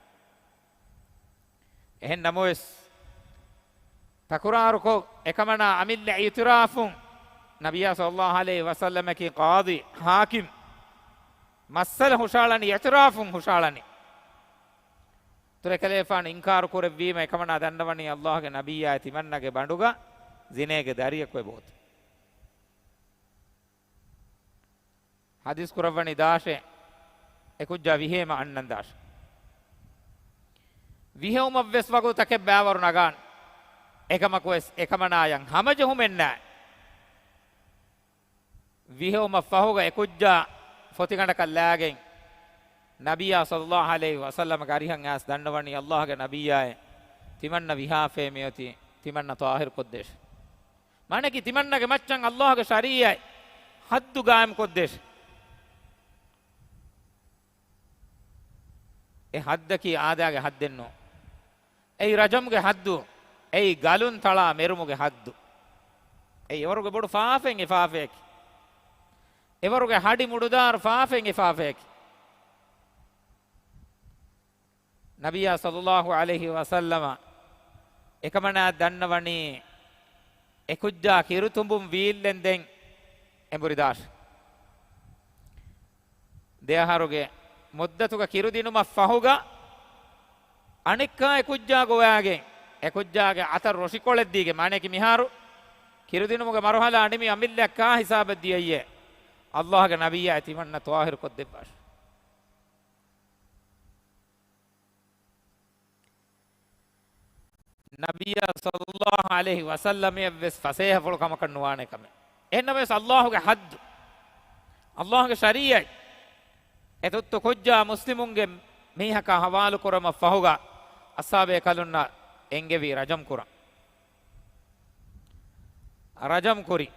އެހެން ނަމަވެސް، ތަކުރާރުކޮށް، އެކަމަނާ އަމިއްލަ އިޢުތިރާފުން، ނަބިއްޔާ ޞައްލައްލާހު ޢަލައިހި ވަސައްލަމަކީ ޤާޟީ، ޙާކިމް، މައްސަލަ ހުށައަޅަނީ، އިޢުތިރާފުން ހުށައަޅަނީ. އެކަލޭގެފާނު އިންކާރު ކުރެއްވީމަ، އެކަމަނާ ދަންނަވަނީ އައްލާހުގެ ނަބިއްޔާ ތިމަންނަގެ ބަނޑުގަ ޒިނޭގެ ދަރިއަކު އެބައޮތީ. ޙަދީޘް ކުރައްވަނީ ދާށޭ، އެކުއްޖާ ވިހޭމަ އަންނަން ދާށޭ. ވިހެއުމަށްވެސް ވަގުތުތަކެއް ބައިވަރު ނަގާނެ. އެކަމަކުވެސް އެކަމަނާޔަށް ހަމަޖެހުމެއް ނާ. ވިހެއުމަށް ފަހުގަ އެކުއްޖާ ފޮތިގަނޑަކަށް ލާގެން، ނަބިއްޔާ ޞައްލައްލާހު ޢަލައިހި ވަސައްލަމަގެ އަރިހަށް އައިސް ދަންނަވަނީ، އައްލާހުގެ ނަބިއްޔާއޭ، ތިމަންނަ ވިހާފައޭ މިއޮތީ، ތިމަންނަ ޠާހިރު ކޮށްދޭށޭ. މާނައަކީ، ތިމަންނަގެ މައްޗަށް އައްލާހުގެ ޝަރީޢަތް ޙައްދު ގާއިމް ކޮށްދޭށޭ. އެ ޙައްދަކީ އާދައިގެ ޙައްދެއް ނޫން. އެއީ ރަޖަމްގެ ޙައްދު. އެއީ ގަލުން ތަޅާ މެރުމުގެ ޙައްދު. އެއީ އެވަރުގެ ބޮޑު ފާފައެއް އެ ފާފަޔަކީ. އެވަރުގެ ހަޑި މުޑުދާރު ފާފައެއް އެ ފާފަޔަކީ. ނަބިއްޔާ ޞައްލައްލާހު ޢަލައިހި ވަސައްލަމަ އެކަމަނާ ދަންނަވަނީ، އެކުއްޖާ ކިރުތުނބުން ވީއްލެންދެން އެނބުރި ދާށޭ. ދެ އަހަރުގެ މުއްދަތުގަ ކިރުދިނުމަށް ފަހުގަ، އަނެއްކާ އެކުއްޖާ ގޮވާގެން، އެކުއްޖާގެ އަތަށް ރޮށިކޮޅެއް ދީގެން، މާނައަކީ މިހާރު ކިރުދިނުމުގެ މަރުޙަލާ ނިމި އަމިއްލައަށް ކާ ހިސާބެއް ދިޔައީއޭ، އައްލާހުގެ ނަބިއްޔާ ތިމަންނަ ޠާހިރު ކޮށްދެއްވާށޭ. ނަބިއްޔާ ޞައްލައްލާހު ޢަލައިހި ވަސައްލަމަށްވެސް ފަސޭހަފުޅު ކަމަކަށް ނުވާނެ ކަމެއް. އެހެންނަމަވެސް، އައްލާހުގެ ޙައްދު، އައްލާހުގެ ޝަރީޢަތް، އެ ތުއްތު ކުއްޖާ މުސްލިމުންގެ މީހަކާ ޙަވާލު ކުރުމަށް ފަހުގަ، އަޞްޙާބޭކަލުންނަށް އެންގެވީ ރަޖަމް ކުރަން. ރަޖަމް ކުރި.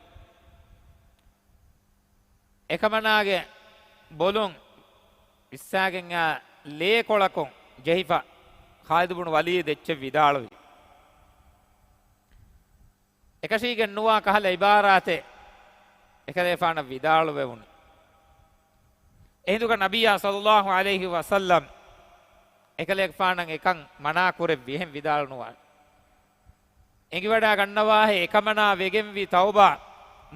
އެކަމަނާގެ ބޮލުން އިއްސާގެން އާ ލޭކޮޅަކުން ޖެހިފަ، ޚާލިދު ބުނު ވަލީދު އެއްޗެއް ވިދާޅުވި. އެކަށީގެން ނުވާ ކަހަލަ ޢިބާރާތެއް އެކަލޭފާނަށް ވިދާޅުވެވުނު. އެހިނދުގަ ނަބިއްޔާ ޞައްލައްލާހު ޢަލައިހި ވަސައްލަމް އެކަލޭގެފާނަށް އެކަން މަނާ ކުރެއްވި، އެހެން ވިދާޅު ނުވާނެ. އެނގިވަޑާ ގަންނަވާހޭ، އެކަމަނާ ވެގެންވީ ތައުބާ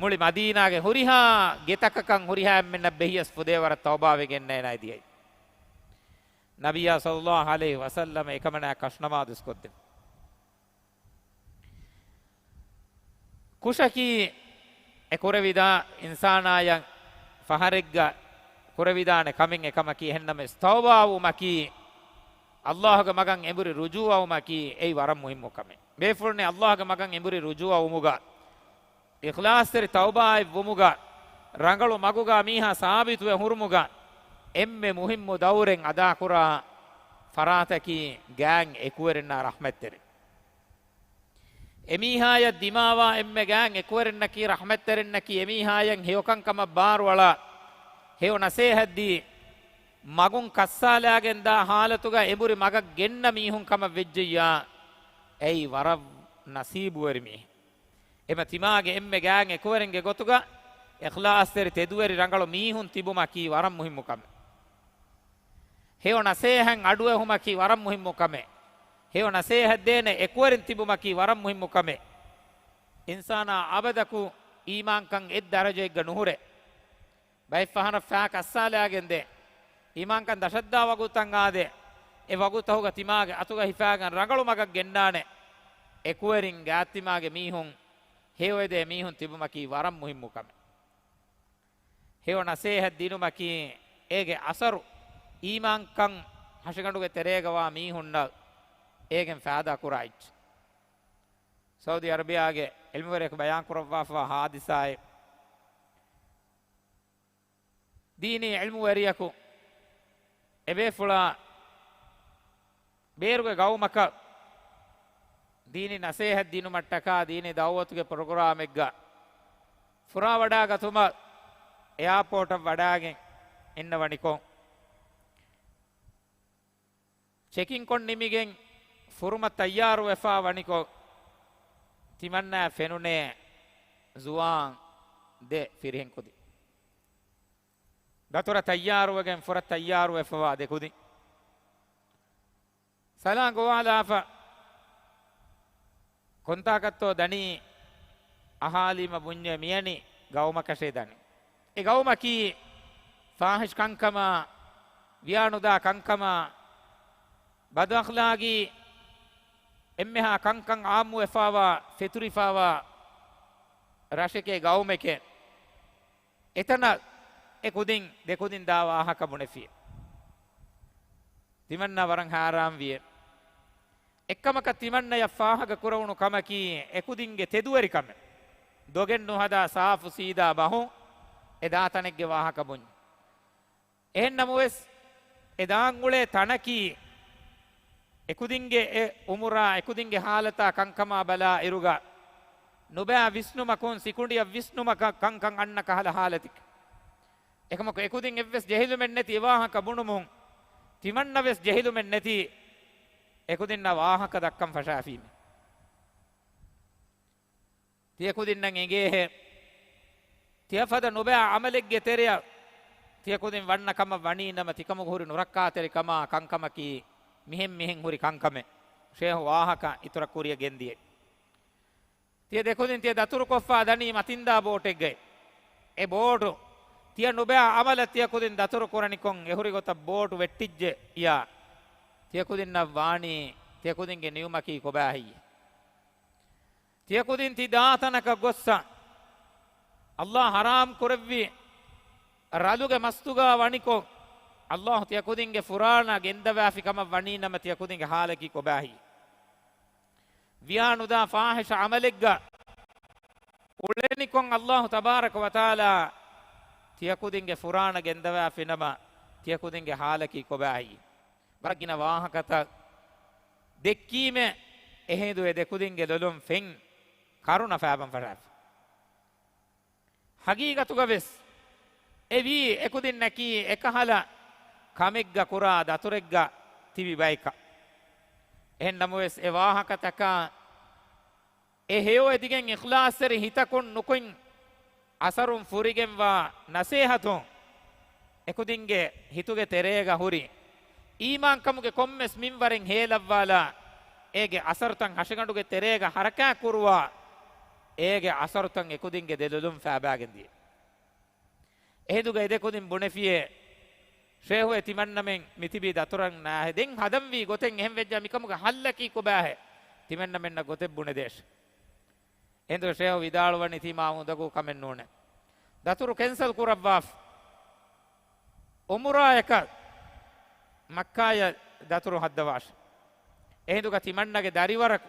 މުޅި މަދީނާގެ ހުރިހާ ގެތަކަކަށް ހުރިހާ އެންމެންނަށް ބެހިޔަސް ފުދޭވަރަށް ތައުބާ ވެގެންނޭނާ ދިޔައީ. ނަބިއްޔާ ޞައްލައްލާހު ޢަލައިހި ވަސައްލަމަ އެކަމަނާ ކަށުނަމާދު އިސްކޮށްދެއްވި. ކުށަކީ އެ ކުރެވިދާ އިންސާނާޔަށް ފަހަރެއްގަ ކުރެވިދާނެ ކަމެއް އެކަމަކީ، އެހެންނަމަވެސް ތައުބާވުމަކީ، އައްލާހުގެ މަގަށް އެނބުރި ރުޖޫޢަވުމަކީ އެއީ ވަރަށް މުހިއްމު ކަމެއް. ބޭފުޅުންނެއް އައްލާހުގެ މަގަށް އެނބުރި ރުޖޫޢަވުމުގަ، އިޚްލާޞްތެރި ތައުބާއެއް ވުމުގަ، ރަނގަޅު މަގުގަ މީހާ ސާބިތުވެ ހުރުމުގަ އެންމެ މުހިއްމު ދައުރެއް އަދާކުރާ ފަރާތަކީ ގާތް އެކުވެރިންނާ ރަޙްމަތްތެރި. އެމީހާޔަށް ދިމާވާ އެންމެ ގާތް އެކުވެރިންނަކީ ރަޙްމަތްތެރިންނަކީ އެމީހާޔަށް ހެޔޮކަންކަމަށް ބާރުއަޅާ، ހެޔޮ ނަސޭހަތްދީ، މަގުން ކައްސާލާގެން ދާ ހާލަތުގަ އެނބުރި މަގަށް ގެންނަ މީހުން ކަމަށް ވެއްޖެއްޔާ، އެއީ ވަރަށް ނަސީބުވެރި މީހެއް. އެމަ ތިމާގެ އެންމެ ގާތް އެކުވެރިންގެ ގޮތުގަ އިޚްލާޞްތެރި ތެދުވެރި ރަނގަޅު މީހުން ތިބުމަކީ ވަރަށް މުހިއްމު ކަމެއް. ހެޔޮ ނަސޭހަތް އަޑުއެހުމަކީ ވަރަށް މުހިއްމު ކަމެއް. ހެޔޮ ނަސޭހަތް ދޭނެ އެކުވެރިން ތިބުމަކީ ވަރަށް މުހިއްމު ކަމެއް. އިންސާނާ އަބަދަކު އީމާންކަން އެއް ދަރަޖައެއްގަ ނުހުރޭ. ބައެއް ފަހަރަށް ފައި ކައްސާލާގެންދޭ. އީމާންކަން ދަށަށްދާ ވަގުތުތައް އާދޭ. އެ ވަގުތުތަކުގަ ތިމާގެ އަތުގަ ހިފާގެން ރަނގަޅު މަގަށް ގެންނާނެ. އެކުވެރިން ގާތްތިމާގެ މީހުން ހެޔޮއެދޭ މީހުން ތިބުމަކީ ވަރަށް މުހިއްމު ކަމެއް. ހެޔޮ ނަސޭހަތް ދިނުމަކީ އޭގެ އަސަރު އީމާންކަން ހަށިގަނޑުގެ ތެރޭގަވާ މީހުންނަށް އޭގެން ފައިދާ ކުރާ އެއްޗެއް. ސައުދީ އަރަބިޔާގެ އިލްމުވެރިޔަކު ބަޔާން ކުރައްވާފަވާ ހާދިސާއެއް. ދީނީ އިލްމުވެރިޔަކު އެބޭފުޅާ ބޭރުގެ ގައުމަކަށް ދީނީ ނަސޭހަތް ދިނުމަށްޓަކާ ދީނީ ދައުވަތުގެ ޕްރޮގްރާމެއްގަ ފުރާވަޑާގަތުމަށް އެއާޕޯޓަށް ވަޑާގެން އިންނަވަނިކޮށް، ޗެކިންކޮށް ނިމިގެން ފުރުމަށް ތައްޔާރުވެފާ ވަނިކޮށް، ތިމަންނައަށް ފެނުނޭ ޒުވާން ދެ ފިރިހެން ކުދިން. ދަތުރަށް ތައްޔާރުވެގެން ފުރަށް ތައްޔާރުވެފަވާ ދެ ކުދިން. ސަލާން ގޮވާލާފަ، ކޮންތާކަށްތޯ ދަނީ؟ އަހާލީމަ ބުންޏޭ މިޔަނި ގައުމަކަށޭ ދަނީ. އެ ގައުމަކީ ފާހިޝް ކަންކަމާ، ވިޔާނުދާ ކަންކަމާ، ބަދުއަޚްލާގީ އެންމެހާ ކަންކަން އާއްމުވެފާވާ، ފެތުރިފާވާ ރަށެކޭ ގައުމެކޭ. އެތަނަށް އެ ކުދިން ދެ ކުދިން ދާ ވާހަކަ ބުނެފި. ތިމަންނާ ވަރަށް ހައިރާން ވިއެ. އެއްކަމަކަށް ތިމަންނަޔަށް ފާހަގަ ކުރެވުނު ކަމަކީ އެ ކުދިންގެ ތެދުވެރިކަމެއް. ދޮގެއް ނުހަދާ ސާފު ސީދާ ބަހުން އެ ދާ ތަނެއްގެ ވާހަކަ ބުންޏެ. އެހެން ނަމަވެސް، އެ ދާން އުޅޭ ތަނަކީ އެކުދިންގެ އެ އުމުރާ، އެކުދިންގެ ހާލަތާ ކަންކަމާ ބަލާ އިރުގަ، ނުބައި ވިސްނުމަކުން ސިކުނޑިއަށް ވިސްނުމަކަށް ކަންކަން އަންނަ ކަހަލަ ހާލަތެކެ. އެކަމަކު އެކުދިން އެއްވެސް ޖެހިލުމެއް ނެތި އެ ވާހަކަ ބުނުމުން، ތިމަންނަވެސް ޖެހިލުމެއް ނެތި އެކުދިންނަށް ވާހަކަ ދައްކަން ފަށާފީމެ. ތިޔަ ކުދިންނަށް އެނގޭހޭ، ތިޔަފަދަ ނުބައި އަމަލެއްގެ ތެރެއަށް ތިޔަ ކުދިން ވަންނަ ކަމަށް ވަނީ ނަމަ، ތިކަމުގަ ހުރި ނުރައްކާތެރިކަމާ ކަންކަމަކީ މިހެން މިހެން ހުރި ކަންކަމެއް. ޝޭހު ވާހަކަ އިތުރަށް ކުރިއަށް ގެންދިޔަ. ތިޔަ ދެކުދިން ތިޔަ ދަތުރުކޮށްފާ ދަނީ މަތިންދާ ބޯޓެއްގައި. އެ ބޯޓު ތިޔަ ނުބައި އަމަލަށް ތިޔަ ކުދިން ދަތުރު ކުރަނިކޮށް އެހުރި ގޮތަށް ބޯޓު ވެއްޓިއްޖެ އިޔާ. ތިޔަ ކުދިންނަށް ވާނީ ތިޔަ ކުދިންގެ ނިޔުމަކީ ކޮބާހެއްޔޭ؟ ތިޔަ ކުދިން ތި ދާ ތަނަކަށް ގޮއްސަ، އައްލާހް ހަރާމް ކުރެއްވި ރަލުގެ މަސްތުގާ ވަނިކޮށް، އައްލާހް ތިޔަ ކުދިންގެ ފުރާނަ ގެންދަވާފި ކަމަށް ވަނީ ނަމަ، ތިޔަ ކުދިންގެ ހާލަކީ ކޮބާހި؟ ވިޔާނުދާ ފާހިޝް އަމަލެއްގަ އުޅެނިކޮށް، އައްލާހު ތަބާރަކަ ވަތަޢާލާ ތިޔަ ކުދިންގެ ފުރާނަ ގެންދަވާފި ނަމަ، ތިޔަ ކުދިންގެ ހާލަކީ ކޮބާހި؟ ވަރަށް ގިނަ ވާހަކަތައް ދެއްކީމެ، އެހިނދު އެ ދެކުދިންގެ ލޮލުން ފެން ކަރުނަ ފާބަން ފަށާފި. ހަގީގަތުގަވެސް އެ ވީ އެކުދިންނަކީ އެކަހަލަ ކަމެއްގަ ކުރާ ދަތުރެއްގަ ތިބި ބަޔަކަށް. އެހެން ނަމަވެސް، އެ ވާހަކަތަކާ އެ ހެޔޮއެދިގެން އިޚްލާޞްތެރި ހިތަކުން ނުކުތް އަސަރުން ފުރިގެންވާ ނަސޭހަތުން އެކުދިންގެ ހިތުގެ ތެރޭގަ ހުރި އީމާންކަމުގެ ކޮންމެސް މިންވަރެއް ހޭލައްވާލާ، އޭގެ އަސަރުތައް ހަށިގަނޑުގެ ތެރޭގަ ހަރަކާތް ކުރުވާ، އޭގެ އަސަރުތައް އެކުދިންގެ ދެލޮލުން ފާބާގެން ދިޔަ. އެހިނދުގަ އެ ދެކުދިން ބުނެފިޔޭ، ޝޭހު އެ ތިމަންނަމެން މިތިބީ ދަތުރަށް ނާހެ. ދެން ހަދަންވީ ގޮތެއް އެހެން ވެއްޖާ މިކަމުގެ ހައްލަކީ ކޮބާހޭ؟ ތިމަންނަމެންނަށް ގޮތެއް ބުނެދޭށޭ. އެހިނދުގަ ޝޭހު ވިދާޅުވަނީ ތީ މާ އުނދަގޫ ކަމެއް ނޫނޭ. ދަތުރު ކެންސަލް ކުރައްވާފަ. އުމުރާޔަކަށް މައްކާޔަށް ދަތުރު ހައްދަވާށޭ. އެހިނދުގަ ތިމަންނަގެ ދަރިވަރަކު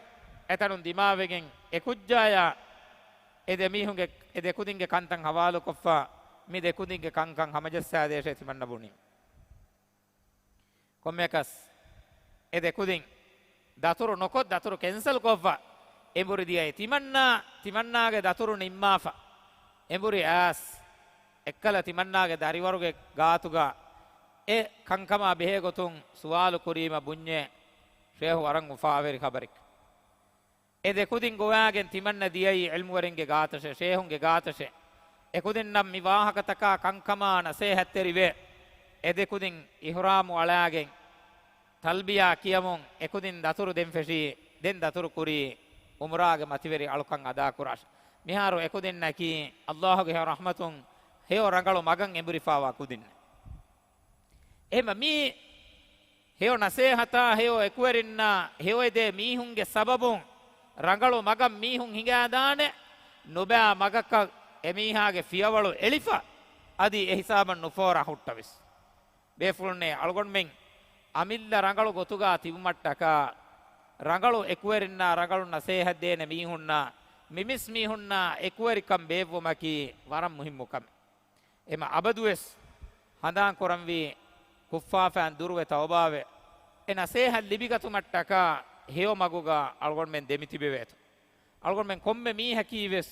އެތަނުން ދިމާވެގެން އެކުއްޖާޔާ އެ ދެމީހުންގެ، އެ ދެކުދިންގެ ކަންތައް ހަވާލުކޮށްފަ މި ދެ ކުދިންގެ ކަންކަން ހަމަޖައްސާދޭށޭ ތިމަންނަ ބުނީ. ކޮންމެއަކަސް އެ ދެ ކުދިން ދަތުރު ނުކޮށް، ދަތުރު ކެންސަލް ކޮށްފަ، އެނބުރި ދިޔައީ ތިމަންނާ، ތިމަންނާގެ ދަތުރު ނިންމާފަ، އެނބުރި އައިސް، އެއްކަލަ ތިމަންނާގެ ދަރިވަރުގެ ގާތުގަ އެ ކަންކަމާ ބެހޭ ގޮތުން ސުވާލު ކުރީމަ ބުންޏޭ، ޝޭހު ވަރަށް އުފާވެރި ޚަބަރެއް. އެ ދެ ކުދިން ގޮވާގެން ތިމަންނަ ދިޔައީ ޢިލްމުވެރިންގެ ގާތަށެ، ޝޭހުންގެ ގާތަށެ. އެ ކުދިންނަށް މި ވާހަކަތަކާ ކަންކަމާ ނަސޭހަތްތެރިވެ، އެ ދެ ކުދިން އިޙްރާމު އަޅާގެން، ތަލްބިޔާ ކިޔަމުން އެ ކުދިން ދަތުރު ދެން ފެށީ، ދެން ދަތުރު ކުރީ އުމްރާގެ މަތިވެރި އަޅުކަން އަދާކުރާށޭ. މިހާރު އެ ކުދިންނަކީ ﷲ ގެ ރަޙްމަތުން ހެޔޮ ރަނގަޅު މަގަށް އެނބުރިފާވާ ކުދިންނެއް. އެހެންމަ މީ ހެޔޮ ނަސޭހަތާ، ހެޔޮ އެކުވެރިންނާ، ހެޔޮ އެދޭ މީހުންގެ ސަބަބުން ރަނގަޅު މަގަށް މީހުން ހިނގާދާނެ، ނުބައި މަގަކަށް އެމީހާގެ ފިޔަވަޅު އެޅިފަ، އަދި އެ ހިސާބަށް ނުފޯރާ ހުއްޓަވެސް. ބޭފުޅުންނޭ، އަޅުގަނޑުމެން އަމިއްލަ ރަނގަޅު ގޮތުގާ ތިބުމަށްޓަކާ، ރަނގަޅު އެކުވެރިންނާ ރަނގަޅު ނަސޭހަތް ދޭނެ މީހުންނާ، މިމިސް މީހުންނާ އެކުވެރިކަން ބޭއްވުމަކީ ވަރަށް މުހިއްމު ކަމެއް. އެމަ އަބަދުވެސް ހަނދާން ކުރަންވީ، ކުށްފާފައިން ދުރުވެ ތައުބާވެ، އެ ނަސޭހަތް ލިބިގަތުމަށްޓަކާ ހެޔޮ މަގުގަ އަޅުގަނޑުމެން ދެމިތިބެވޭތޯ. އަޅުގަނޑުމެން ކޮންމެ މީހަކީ ވެސް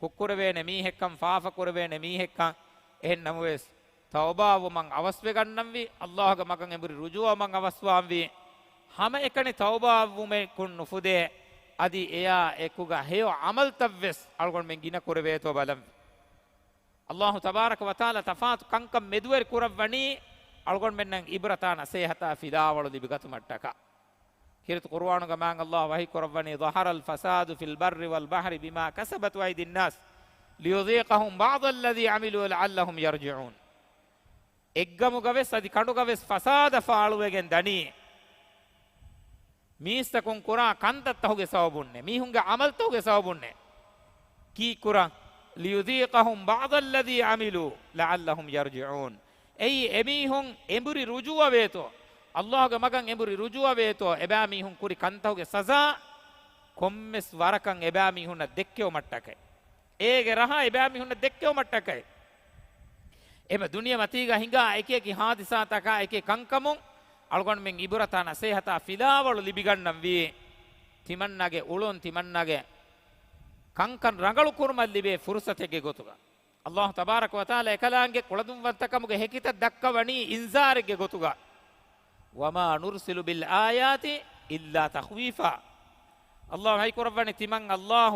ކުށްކުރެވޭނެ މީހެއްކަން، ފާފަ ކުރެވޭނެ މީހެއްކަން. އެހެން ނަމަވެސް، ތައުބާވުމަށް އަވަސްވެގަންނަންވީ، ﷲ ގެ މަގަށް އެނބުރި ރުޖޫޢަވުމަށް އަވަސްވާންވީ، ހަމައެކަނި ތައުބާވުމެއް ކުން ނުފުދޭ، އަދި އެޔާ އެކުގަ ހެޔޮ ޢަމަލްތައްވެސް އަޅުގަނޑުމެން ގިނަ ކުރެވޭތޯ ބަލަންވީ. ﷲ ތަބާރަކަ ވަތަޢާލާ ތަފާތު ކަންކަން މެދުވެރި ކުރައްވަނީ، އަޅުގަނޑުމެންނަށް ޢިބްރަތާ ނަސޭހަތާ ފިލާވަޅު ލިބިގަތުމަށްޓަކާ. ކީރިތި ޤުރުއާނުގަ މާތް ﷲ ވަޙީ ކުރައްވަނީ، ظهر الفساد في البر والبحر بما كسبت أيدي الناس ليذيقهم بعض الذي عملوا لعلهم يرجعون. އެއްގަމުގަވެސް އަދި ކަނޑުގަވެސް ފަސާދަ ފާޅުވެގެން ދަނީ، މީސްތަކުން ކުރާ ކަންތައްތަކުގެ ސަބަބުންނޭ، މީހުންގެ ޢަމަލްތަކުގެ ސަބަބުންނޭ. ކީއްކުރަން؟ ليذيقهم بعض الذي عملوا لعلهم يرجعون. އެއީ އެމީހުން އެނބުރި ރުޖޫޢަވޭތޯ، ﷲ ގެ މަގަށް އެނބުރި ރުޖޫޢަވޭތޯ، އެބައިމީހުން ކުރި ކަންތަކުގެ ސަޒާ ކޮންމެސް ވަރަކަށް އެބައިމީހުންނަށް ދެއްކެވުމަށްޓަކައި. އޭގެ ރަހަ އެބައިމީހުންނަށް ދެއްކެވުމަށްޓަކައި. އެމަ ދުނިޔެމަތީގަ ހިނގާ އެކިއެކި ހާދިސާތަކާ އެކި ކަންކަމުން އަޅުގަނޑުމެން ޢިބުރަތާ ނަސޭހަތާ ފިލާވަޅު ލިބިގަންނަންވީ، ތިމަންނަގެ އުޅުން، ތިމަންނަގެ ކަންކަން ރަނގަޅު ކުރުމަށް ލިބޭ ފުރުސަތެއްގެ ގޮތުގަ. ﷲ ތަބާރަކަ ވަތަޢާލާ އެކަލާނގެ ކުޅަދުންވަންތަކަމުގެ ހެކިތައް ދައްކަވަނީ އިންޒާރެއްގެ ގޮތުގަ. وما نرسل بالآيات إلا تخويفا. ﷲ ވަޙީ ކުރައްވަނީ ތިމަން ﷲ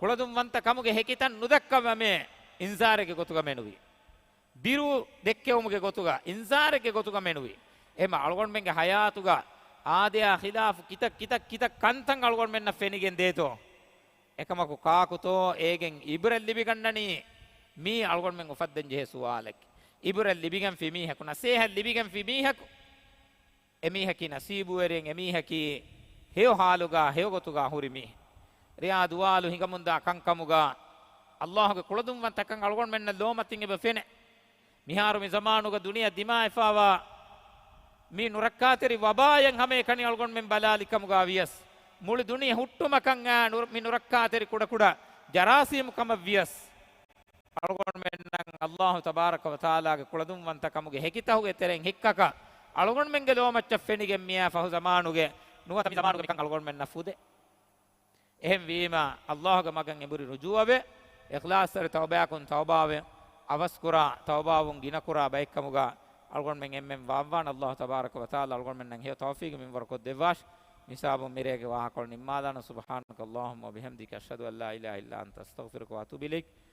ކުޅަދުންވަންތަ ކަމުގެ ހެކިތައް ނުދައްކަވަމޭ، އިންޒާރެއްގެ ގޮތުގަ މެނުވީ. ބިރު ދެއްކެވުމުގެ ގޮތުގަ، އިންޒާރެއްގެ ގޮތުގަ މެނުވީ. އެހެމަ އަޅުގަނޑުމެންގެ ޙަޔާތުގަ އާދަޔާ ޚިލާފު ކިތައް ކިތައް ކިތައް ކަންތައް އަޅުގަނޑުމެންނަށް ފެނިގެން ދޭތޯ؟ އެކަމަކު ކާކުތޯ އޭގެން އިބްރަތް ލިބިގަންނަނީ؟ މީ އަޅުގަނޑުމެން އުފައްދަން ޖެހޭ ސުވާލެއް. އިބްރަތް ލިބިގެންފި މީހަކު، ނަސޭހަތް ލިބިގެންފި މީހަކު، އެމީހަކީ ނަސީބުވެރިން، އެމީހަކީ ހެޔޮ ހާލުގާ، ހެޔޮ ގޮތުގާ ހުރި މީހެއް. ރެޔާ ދުވާލު ހިނގަމުންދާ ކަންކަމުގާ، ﷲ ގެ ކުޅަދުންވަންތަކަން އަޅުގަނޑުމެންނަށް ލޯމަތިން އެބަ ފެނޭ. މިހާރު މި ޒަމާނުގަ ދުނިޔެ ދިމާވެފާވާ މި ނުރައްކާތެރި ވަބާއެއް ހަމައެކަނި އަޅުގަނޑުމެން ބަލާލިކަމުގާ ވިޔަސް، މުޅި ދުނިޔެ ހުއްޓުމަކަށް އާ ނުރ-، މި ނުރައްކާތެރި ކުޑަކުޑަ ޖަރާސީމު ކަމަށް ވިޔަސް، އަޅުގަނޑުމެންނަށް ﷲ ތަބާރަކަ ވަތަޢާލާގެ ކުޅަދުންވަންތަކަމުގެ ހެކިތަކުގެ ތެރެއިން ހިއްކަކަށް އަޅުގަނޑުމެންގެ ލޯމައްޗަށް ފެނިގެން މިއާ ފަހު ޒަމާނުގެ ނުވަތަ މި ޒަމާނުގެ މިކަން އަޅުގަނޑުމެންނަށް ފުދޭ. އެހެންވީމަ، ﷲ ގެ މަގަށް އެނބުރި ރުޖޫޢަވެ، އިޚްލާޞްތެރި ތައުބާއަކުން ތައުބާވެ، އަވަސްކުރާ ތައުބާވުން ގިނަކުރާ ބައެއްކަމުގަ އަޅުގަނޑުމެން އެންމެން ވާންވާން. ﷲ ތަބާރަކަ ވަތަޢާލާ އަޅުގަނޑުމެންނަށް ހެޔޮ ތައުފީގެ މިންވަރު ކޮށްދެއްވާށި. މިހިސާބުން މިރޭގެ ވާހަކަކޮޅު ނިންމާލާނަން. سبحانك اللهم وبحمدك، أشهد أن لا إله إلا أنت، أستغفرك وأتوب إليك.